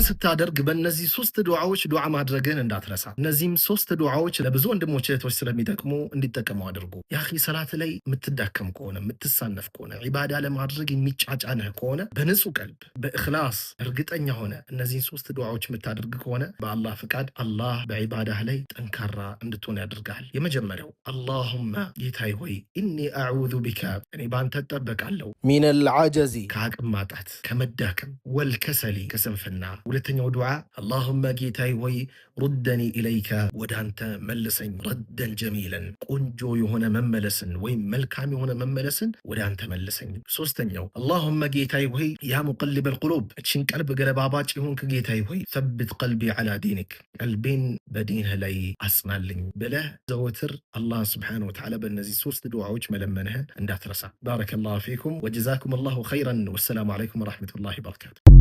ስታደርግ በእነዚህ ሶስት ዱዓዎች ዱዓ ማድረግህን እንዳትረሳ። እነዚህም ሶስት ዱዓዎች ለብዙ ወንድሞች እህቶች ስለሚጠቅሙ እንዲጠቀሙ አድርጉ። ያ አኺ፣ ሰላት ላይ የምትዳከም ከሆነ፣ የምትሳነፍ ከሆነ፣ ዒባዳ ለማድረግ የሚጫጫንህ ከሆነ፣ በንጹህ ቀልብ በእኽላስ እርግጠኛ ሆነ እነዚህን ሶስት ዱዓዎች የምታደርግ ከሆነ በአላህ ፍቃድ አላህ በዒባዳህ ላይ ጠንካራ እንድትሆን ያደርግሃል። የመጀመሪያው፣ اللهم ጌታዬ ሆይ፣ إني أعوذ بك እኔ በአንተ እጠበቃለሁ፣ من العجز ከአቅም ማጣት፣ ከመዳከም፣ والكسل ከስንፍና። ሁለተኛው ዱዓ፣ اللهم ጌታዬ ሆይ፣ ردني إليك ወደ አንተ መልሰኝ፣ ردا جميلا ቆንጆ የሆነ መመለስን ወይም መልካም የሆነ መመለስን ወደ አንተ መልሰኝ። ሶስተኛው፣ اللهم ጌታዬ ሆይ፣ يا مقلب القلوب እችን ቀልብ ገለባባጭ የሆንክ ጌታዬ ሆይ፣ ثبت قلبي على دينك ቀልቤን በዲንህ ላይ አጽናልኝ ብለህ ዘወትር አላህ ስብሓነሁ ወተዓላ በእነዚህ ሶስት ዱዓዎች መለመንህን እንዳትረሳ። بارك الله فيكم وجزاكم الله خيرا والسلام عليكم ورحمة الله وبركاته።